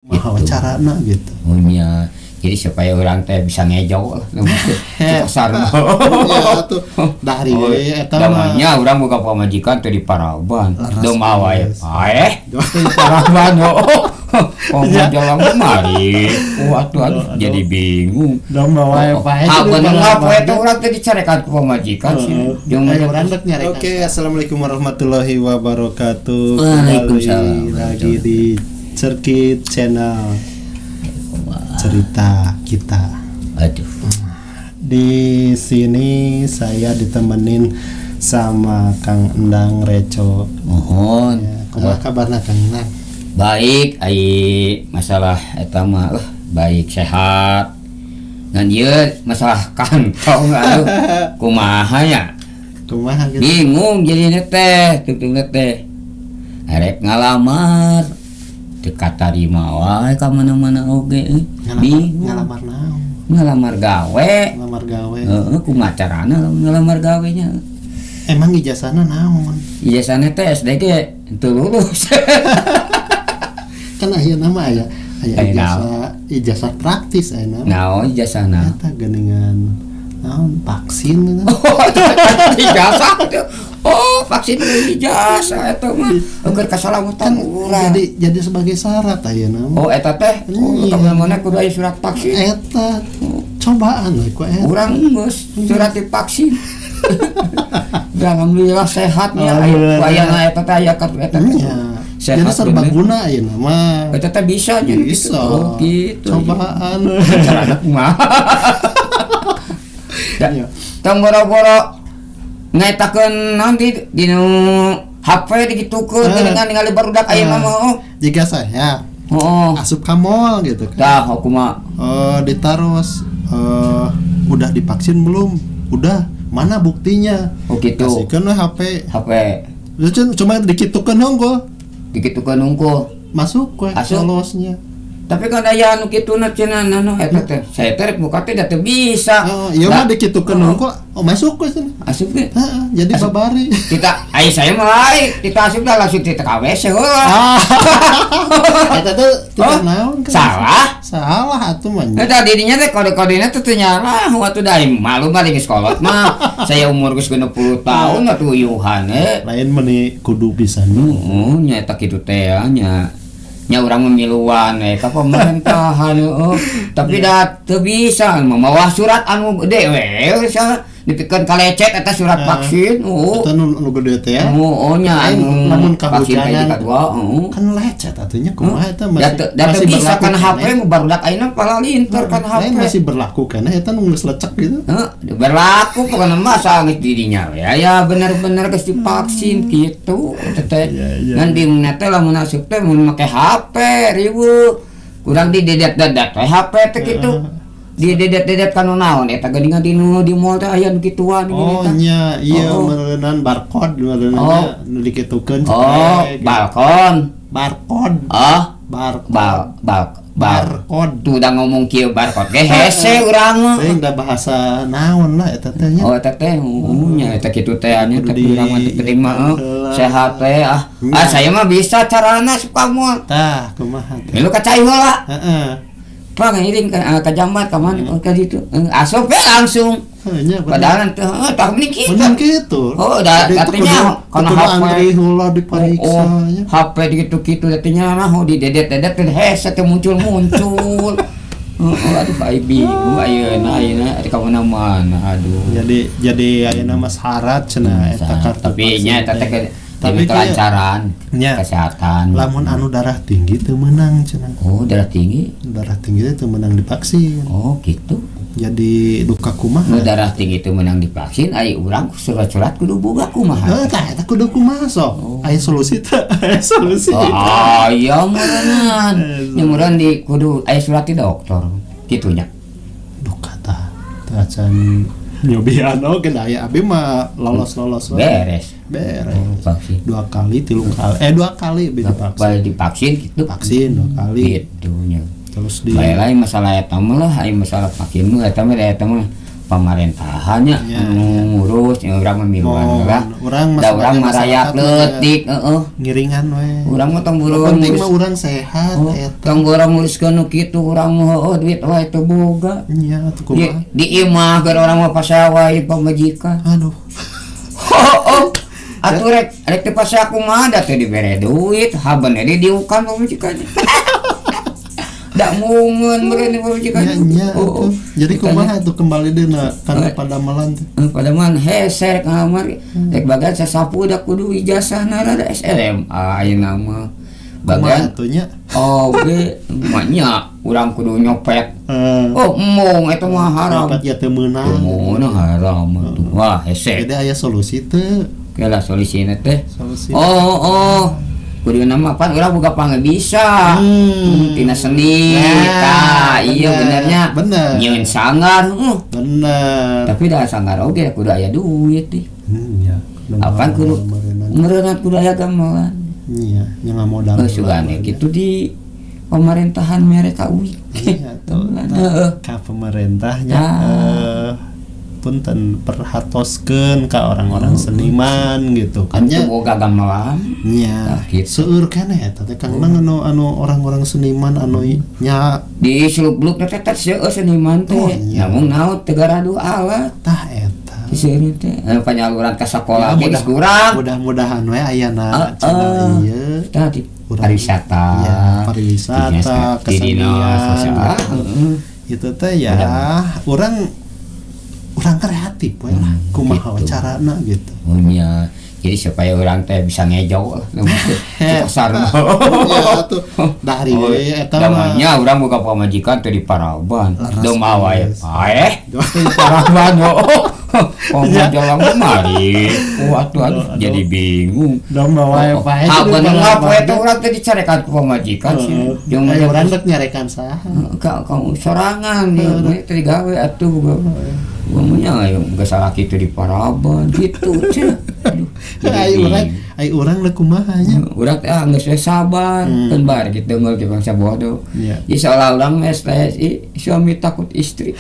Kumaha carana gitu. Oh iya, jadi supaya orang teh bisa ngejo lah. Kasar. Ya tuh dari Oh, eta mah. Namanya orang boga pamajikan teh di Paraban. Leres, Domba wae. leres. Paeh. Di Paraban. Oh, jalan kemari. Oh, atuh aduh, Aduh, jadi bingung. Domba wae paeh. Ah, di bener Paraban. poe teh urang teh dicarekan ku pamajikan sih. Heeh. Jeung Ayo urang rek nyarekan. Oke, assalamualaikum warahmatullahi wabarakatuh. Waalaikumsalam. Kembali lagi di Cerkit Channel, cerita kita. Aduh. Di sini saya ditemenin sama Kang Endang Reco. Mohon. Ya, kumaha kabarna, Kang Endang? Baik, ai masalah eta mah baik, sehat. Dan ieu masalah kantong, aduh, kumaha nya? Kumaha gitu? Bingung jadi teh, tungtung teh. Arek ngalamar teu katarima wae ka mana-mana oge euy. Ngalamar, Bingung. ngalamar naon? Ngalamar gawe. Ngalamar gawe. Heeh, kumaha carana lamun ngalamar gawe nya? Emang ijazahna naon? Ijazahna teh SDG teu lulus. Kan ayeuna mah aya aya Aya. Ijazah ijazah praktis aya mah. Naon ijazahna? Eta geuningan naon, vaksin gitu. Oh, ijazah tuh. Oh, vaksin ijazah eta mah. Keur kasalamatan Kan urang. jadi sebagai syarat ayeuna mah. Oh, eta teh. Oh, Iya. ka mana kudu aya surat vaksin. Eta cobaan we ku eta. Urang geus surat divaksin. Alhamdulillah sehat nya. Alhamdulillah. Aya eta teh, aya kartu eta teh. Iya. Sehat Jadi serbaguna ayeuna mah. Eta teh bisa nya gitu. Bisa. Oh, gitu. Cobaan. Carana kumaha? Ya, Iya. tong boro-boro ngetakeun naon di nu HP digitukeun geuningan ningali barudak ayeuna mah, oh. Jika saya asup ka mall gitu kan. Tah, aku mah. Ditaros, udah divaksin belum? Udah. Mana buktinya? Oh, gitu. Kasihkeun we HP. HP. Lucu, cuma dikitukeun hungkul. Dikitukeun hungkul. Masuk we Asup. lolosnya. Tapi kan aya anu kituna cenah anu eta teh. Saya teh rek buka teh da teu bisa. Oh, iya mah Lah, dikitukeun hungkul, oh masuk we cenah. Asup ge. Heeh, jadi Asup. babari. Kita ai saya mah lain, kita asup dah langsung kita ka WC heula. Ah. Eta teh tidak Oh, naon kan. salah. Salah atuh mah. Eta dirinya teh kode-kodenya teh teu nyalah waktu dari malu mah di sekolah mah. Saya umur geus 60 tahun atuh uyuhan eh. Lain meni kudu pisan. Heeh, nya eta kitu teh nya. Nya urang memiluan eh ka pemerintahan heeh. Tapi da teu bisa mawa surat anu gede we dipikeun kalecet eta surat vaksin. Oh. Eta nu nu gede teh ya. Oh, nya Lain, anu lamun vaksin kahujanan. kahiji kadua, heeh. Kan lecet atunya kumaha eta Da masih teu da teu masih bisa berlaku kan HP keneh. mu barudak ayeuna palalinter kan HP. Lain masih berlaku keneh eta nu geus lecek gitu. Heeh, berlaku pokoknya mah geus dirinya ya ya bener-bener geus divaksin gitu eta teh. Iya. Ngan bingungna teh lamun asup teh mun make HP riweuh. Kurang di dedet-dedet we HP teh kitu. Di dedet-dedet kanu naon eta geuningan di nu di mall teh aya nu kituan Oh gini tah. nya iya Oh. meureunan barcode meureunan Oh. nu dikitukeun Oh, cepet, gitu. balkon. Barcode. Ah, Barcode. bal bal bar. Barcode. Tuh udah ngomong kieu barcode ge hese urang mah. Teuing da bahasa naon lah eta teh nya. Oh, eta teh nya eta kitu teh nya Kudu tapi urang mah teu terima heula. sehat teh ah. Ah, saya mah bisa carana suka moal. Tah, kumaha teh? Milu ka cai heula. Heeh. Pang ngiring ka jambat ka mana ka ditu. Asup we langsung. Heuh nya bener. Padahal teh heuh tah mending kitu. Bener gitu. Oh, da Jadi teu artinya kudu kana teu kudu HP. antri heula diperiksa Oh, nya. HP gitu-gitu artinya mah oh, di dedet-dedet teh hese teh muncul-muncul. Heeh, aduh ai bingung ayeuna ayeuna ka mana-mana aduh. Jadi ayeuna mah syarat cenah eta kartu Tapi nya eta teh Tapi demi kelancaran Nya. kesehatan. Lamun anu darah tinggi teu meunang cenah. Oh, darah tinggi. Darah tinggi teh teu meunang divaksin. Oh, gitu. Jadi duka kumaha? Nu darah tinggi itu menang divaksin, ai urang surat-surat kudu boga kumaha? Heuh, tah eta kudu kumaha sok? Aya solusi teh? Aya solusi. Oh, aya meureunnan. Nya meureun di kudu aya surat ti dokter kitu nya. Duka tah. Teu acan nyobian oge da aya abi mah lolos-lolos we. Beres. Beres. Oh, vaksin. Dua kali, tilu kali. Eh, dua kali abi divaksin. Balik divaksin gitu. Vaksin dua kali. Gitu nya. Terus di Bae lain masalah eta mah lah, ai masalah vaksin mah eta mah da eta mah Pamarentahannya anu ngurus ya, urang mah miluan Oh, lah. urang mah Da urang sebagai mah rakyat masyarakat mah leutik, heeh. Ngiringan we. Urang mah tong buru Penting ngurus. mah urang sehat Oh, eta. tong buru nguruskeun nu kitu, urang mah heueuh duit wae teu boga. Nya atuh Di, kumaha? di imah keur urang mah pasea wae pamajikan. Aduh. Oh. Atuh rek rek teu pasea kumaha, da teu dibere duit, haben di diukan pamajikan. Da mungeun meureun pamajikan. Nya nya Oh. atuh. Jadi kumaha tuh kembali deui na kana padamelan teh? Eh, padamelan hese rek ngamar rek bagian sasapu da kudu ijazahna rada SLMA ayeuna mah. Kumaha Bagian atuh nya? oge nya urang kudu nyopet. Oh, embung eta mah haram. Nyopet ya teu meunang. Teu meunang, haram atuh. Wah, hese. Jadi aya solusi teu? Kela solusina teh. Solusi. Oh. Kudu nama pan urang boga bisa. Tina seni. Nah, Tah, iya benernya. Bener. Nyieun sanggar. Bener. Tapi dah sanggar oge kudu aya duit deh. Ya. Apaan kudu Meureunan. meureunna kudu aya gamelan. Iya, nya ngamodal. Oh, sugane kitu di pemerintahan mereka uih. Iya tuh. Heeh. Ka pemerintahnya Nah. Punten, perhatoskeun ka orang-orang seniman gitu Kan kan nya. teu boga gamelan. Nya. Nah, gitu. Seueur keneh eta teh, Kang Nang, anu anu orang-orang seniman anu nya. Di seluk-beluk teh teh seueur seniman teh. Oh, iya. Namun naon teu gaduh alat. Tah eta. Di seueur teh penyaluran ka sakola Ya, ge geus kurang. Mudah-mudahan we ayana channel ieu. Tah di pariwisata. Ya, pariwisata, Di dinas, kesenian, sosial. gitu. Heeh. Itu teh ya orang orang kreatif we lah, kumaha gitu. Carana gitu. Oh iya. Jadi supaya orang teh bisa ngejo lah. Pasar. Ya tuh dari Oh, eta mah. namanya urang boga pamajikan teh di Paraban. Leres, Domba wae leres. paeh. Di Paraban. Oh, Ya. jalan kemari. Oh, atuh aduh, Aduh, aduh. jadi bingung. Domba wae paeh Ah, di bener Paraban. poe teh urang teh dicarekan ku pamajikan sih. Heeh. Jeung Aya urang rek nyarekan saha? Ka kamu sorangan ya, teh digawe atuh gua. Gua mah nya ayo geus salah kitu di Paraban gitu cenah. Aduh, jadi Ai urang bingung. ai urang rek kumaha nya? Urang teh ah geus we sabar, kan bar gitu ngeul di bangsa bodoh. Iya. Jadi seolah-olah geus teh suami takut istri.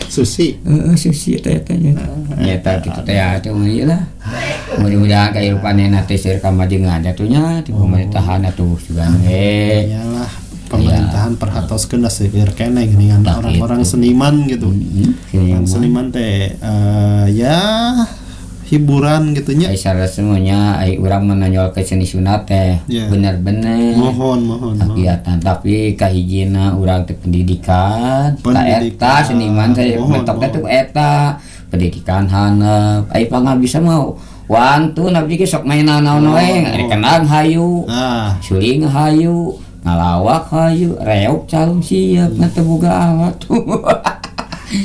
Susi. Heeh, susi teh teh nya. Nyata kitu teh atuh mah ieu lah. Mudah-mudahan kahirupan teh seueur kamajengan atuh nya di pemerintahan atuh sugan we. Iyalah, pemerintahan perhatoskeun da seueur keneh geuningan Tah, orang-orang gitu. seniman gitu. Seniman. Orang seniman teh ya hiburan gitu nya. Ai semuanya ai urang menonjol ke seni Sunda teh bener-bener Mohon mohon. Mohon. Kegiatan, tapi kahijina urang teh pendidikan ka Pendidikan. eta seniman teh Mohon, mentok teh mohon. tuh eta pendidikan handap, ai pangabisa mah wantun abdi ge sok main naon-naon we, Mohon. kendang hayu, Nah, suling hayu, ngalawak hayu, reog, calung siap, ngan teu boga alat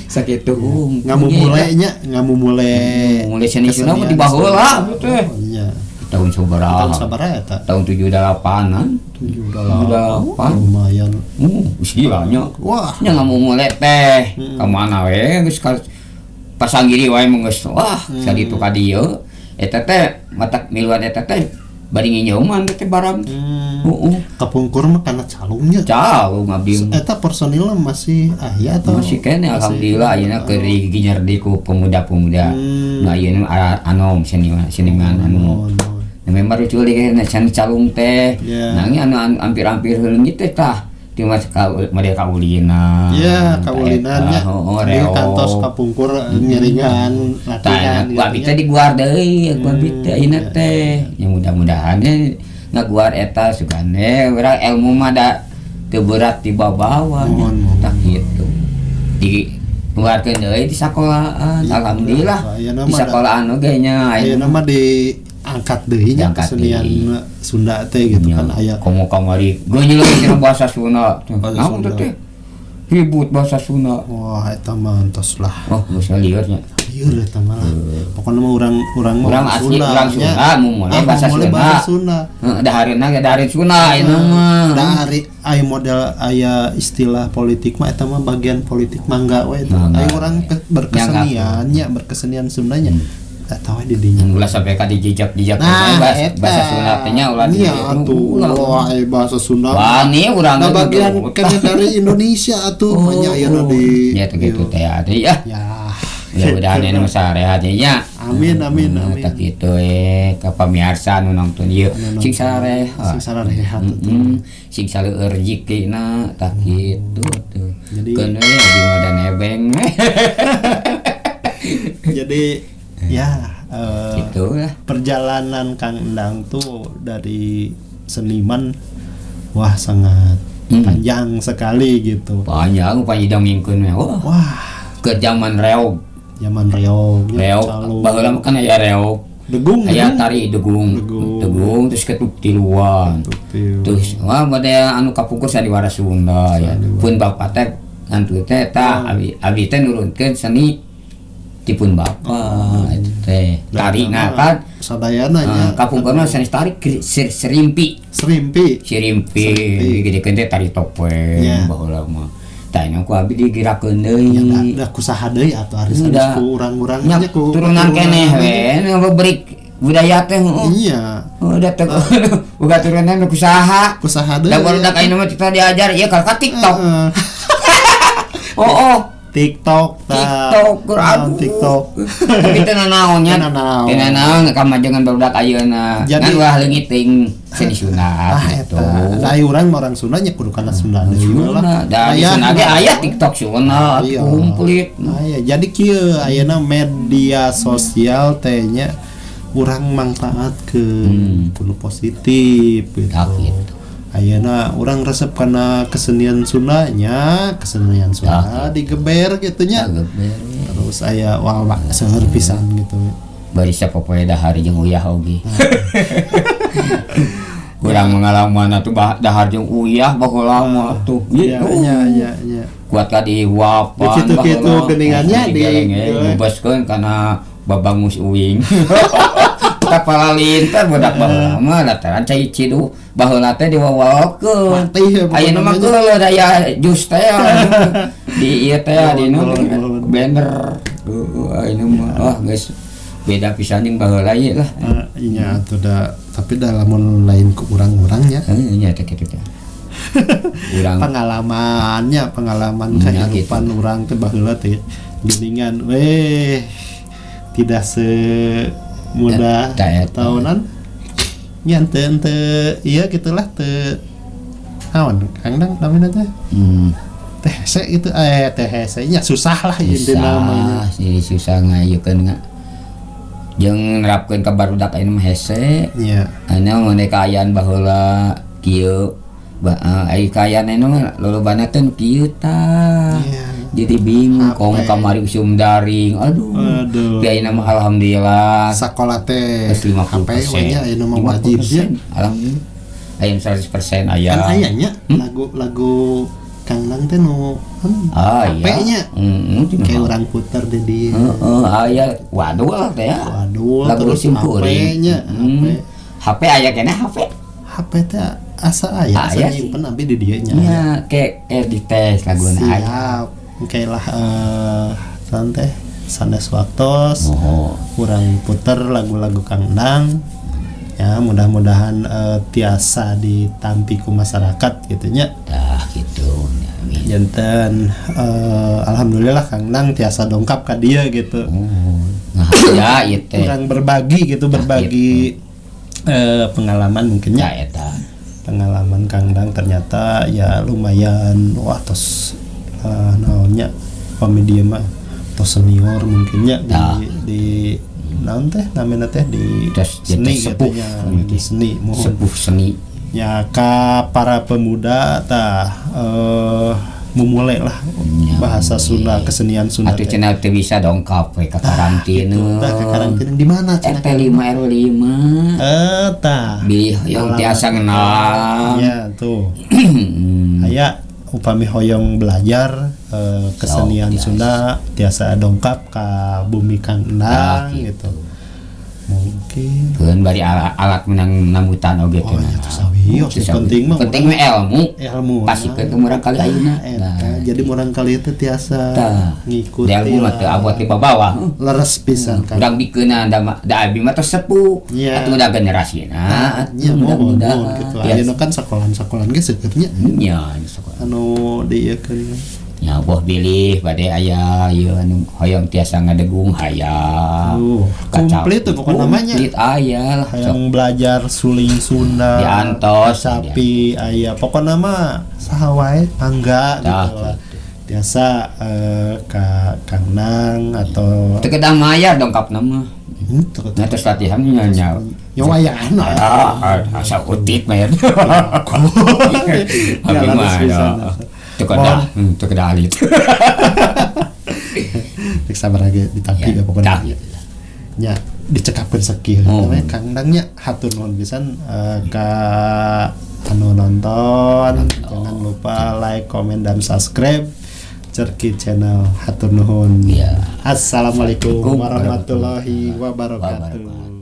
sakitu hungkul. Ngamumule nya, ngamumule. Ngamumule seni Sunda mah Kesenian di baheula Sunda. teh. Oh, iya. Tahun sabaraha? Tahun sabaraha eta? Tahun 78-an. 78. 78. Lumayan. Geus gila nya. Wah. Nya ngamumule teh ka mana we geus ka pasanggiri wae mah geus wah saditu ka dieu eta teh matak miluan eta teh bari nginjeuman teh barang. Heeh. Kapungkur mah kana calungnya. Calung abdi mah. Eta personilnya masih aya atau? Masih keneh, alhamdulillah, ayeuna keur diginyer deui ku pemuda-pemuda. Nah, ayeuna anom seniman seniman anu Mohon, mohon. Nah, memang lucu deui can calung teh. Yeah. Nah, anu ampir-ampir leungit teh tah di mas ka model kaulina. Iya, kaulinan nya. Oh, Di reog. kantos kapungkur ngiringan Tah, latihan ku abi gitu teh nya. diguar deui, ku abi teh ayeuna teh. Ya mudah-mudahan nya ngaguar eta sugane urang ilmu mah da teu berat di babawa nya. Mohon, mohon. Tah kitu. Di keluarkeun deui di sekolahan. Iya, Alhamdulillah. ayeuna Di mah da- sekolahan oge nya. Ayeuna mah diangkat deui nya Diangkat kesenian deui. Sunda teh gitu kan aya. Komo kamari geunyeul cenah bahasa Sunda. Bahasa Naon Sunda. teh? Ribut bahasa Sunda. Wah, eta mah entos lah. Oh, geus lieur nya. Lieur eta mah lah. Pokoknya mah urang urang mah Urang asli urang nya. Sunda, mumule Ah, bahasa mumule Sunda. bahasa Sunda. Heeh, dahareunna ge dahareun Sunda ayeuna mah. Dari aya model aya istilah politik mah eta mah bagian politik mangga we eta. Mangga. Aya urang berkesenian nya, berkesenian Sundanya. Eta we di dinya. Ulah sampai ka dijejak-jejak. Nah, bahasa, eta. Bahasa Sunda teh nya ulah. Iya atuh, wah, bahasa Sunda. Wani urang. Nah, bagian kene dari Indonesia atuh, banyak ayeuna di Ya gitu teh atuh ya. Ya. Ya udah, ini mah sarehat nya. Amin, amin, amin. Tah kitu ka pamirsa nu nonton ieu sing sarehat. Sing sarehat atuh. Sing saleueur rezekina, tah kitu tuh. Jadi keun we di mah da nebeng. Jadi ya gitu lah. Perjalanan Kang Endang tuh dari seniman, wah, sangat panjang sekali gitu. Panjang, panjang dongengkeun mah. Wah, Wah, ke zaman reog. Zaman reog, ya, Reog calo. Baheula mah kan aya reog. Degung, aya degung. Tari degung. Degung. Degung, terus ketuk tiluan. Tilu. Terus wah, pada anu kapungkur sandiwara Sunda ya. Pun bapak teh ngantu teh tah abi abi teh nurunkeun seni ti pun bapak eta teh. Tari nah kan. Sadayana nya. Kapungkur mah sanes tari serimpi. Serimpi. Serimpi. Serimpi. Digedekeun teh tari topeng baheula mah. Tah, nya ku abi digerakeun deui. Ya da, da kusaha deui atuh, ari sanes Udah. ku urang-urang nya nya ku turunan keneh we nu beri budaya teh heuh. Iya. Udah teh boga turunan nu kusaha. Kusaha deui. Da barudak ayeuna mah kita diajar ieu ka TikTok. Heeh. Oh. TikTok tah. TikTok. Naon Aduh. TikTok. Tapi teu nanaon nya. Teu nanaon. Teu nanaon kamajengan barudak ayeuna. Jadi ngan ulah leungit teuing seni Sunda Ah, gitu. eta. Da ari urang mah orang Sunda nya kudu kana Sunda deui lah. Da di Aya. Sunda ge aya TikTok Sunda komplit. Aya. Jadi kieu, ayeuna media sosial teh nya urang mangfaatkeun kudu positif gitu. Tah gitu. Ayeuna urang resep kana kesenian Sunda nya, kesenian Sunda digeber gitu nya. Geber. Terus aya, wah, wah, seueur pisan gitu. Bari sapopoe dahar jeung uyah oge. Urang pengalaman atuh dahar jeung uyah baheula mah atuh. Iya, iya, iya, iya. Kuat ka dihuapan. Di kitu-kitu geuningannya dibebaskeun kana babangus uing. Kapala lintar budak baheula mah dataran cai ciduh baheula teh diwawalkeun. Mati ya, pokokna Ayeuna mah mah. geuleuh daya jus teh di ieu teh di nu blender. Heuh, ayeuna mah wah, geus beda pisan jeung baheula ieu lah. Iya atuh da, tapi da lamun lain ku urang-urangnya. Heuh, nya teh kitu teh. Urang Pengalamannya, pengalaman kehidupan urang teh baheula teh geuningan weh tidak semudah Eta, eta. tahunan nya, ente ente iya gitulah, teu naon Kang Dang namina teh teh hese gitu, teh hese nya, susah lah intina mah. Susah, jadi susah ngayeukeun nga jeung nerapkeun ka barudak ayeuna mah hese. Anu mun kaayaan baheula kieu ba, ai kaayaan ayeuna mah lolobana teh nu kieu tah. Jadi bingung HP. Komo kamari usum daring, aduh. Aduh. Tapi ayeuna mah alhamdulillah Sakola teh geus 50%. HP we nya ayeuna mah wajib nya. 50%, alhamdulillah aya 100% aya. Kan aya nya lagu-lagu Kang Dang teh nu kan Ah iya. HP nya Nya kayak urang puter di dieu. Heeh, aya waduh lah teh ya. Waduh, lagu terus sim kuring. HP nya, HP. HP aya keneh HP. HP teh asa aya, asa Aya sih. nyimpen abi di dieu nya. Nya kayak kayak dites laguna aya. Siap. Oke lah, santai sanes waktos kurang puter lagu-lagu Kang Dang ya, mudah-mudahan tiasa ditampi ku masyarakat gitu nya. Dah gitu. Amin. Janten alhamdulillah Kang Dang tiasa dongkap ka dia gitu. Oh, nah ya ieu teh. Kurang berbagi gitu, berbagi pengalaman mungkin nya. Ya eta. Pengalaman Kang Dang ternyata ya lumayan, wah, tos naonnya komedi mah tos senior mungkinnya di di naon teh namanya teh di Tos seni jadi sepuh. gitu nya, di seni mohon Sepuh seni. Ya ka para pemuda tah memulai lah bahasa Sunda, kesenian Sunda Atuh teh. Cenah teu bisa dongkap we ka karantina. Tah, ke karantina di mana cenah? RT 5 RW 5. Tah. Bilih hoyong tiasa ngenal. Ya tuh. Aya upami hoyong belajar kesenian Sok, Sunda tiasa dongkap ka bumi Kang Endang Nah, gitu. Mungkin Keun bari alat, alat menang nambutan oge Oh teh. ya, tuh sawios. Iya, Itu penting mah penting mah ilmu. Ilmu. Pasikeun ke murangkalih ayeuna. Eta, jadi murangkalih itu tiasa Tah. ngikuti Di ilmu mah teu abot di bawah. Leres pisan kan. Urang bikeuna da da abi mah tos sepuh. Iya. Atuh udah generasina. Nya, mohon Mudah-mudahan. mohon gitu. Ayeuna kan sekolahan-sekolahan ge seukeurnya Nya, sekolah. Anu diieukeun. Ya, boh bilih bade aya ieu anu hoyong tiasa ngadegung hayang. Komplit tuh pokoknya namanya. Komplit aya lah. Sok. Yang belajar suling Sunda, Diantos, sapi aya, pokoknya mah saha wae mangga Tah, gitu lah. Biasa ka Kang Nang atau Teu kedah mayar dongkap nama. Teu. Nah, terus latihan nya nya. Ya wayahna. Ah, asa utit mayar. Ya, Abi harus mah bisa. Teu kedah, teu kedah alit. Rek sabar ge ditampi ya pokoknya. Tah, gitu. Nya, dicekapkeun sakieu Oh. we Kang Dang nya, hatur nuhun pisan ka anu nonton. Jangan lupa like, komen, dan subscribe Cerki Channel. Hatur nuhun. Iya. Assalamualaikum warahmatullahi wabarakatuh. Wabarakatuh.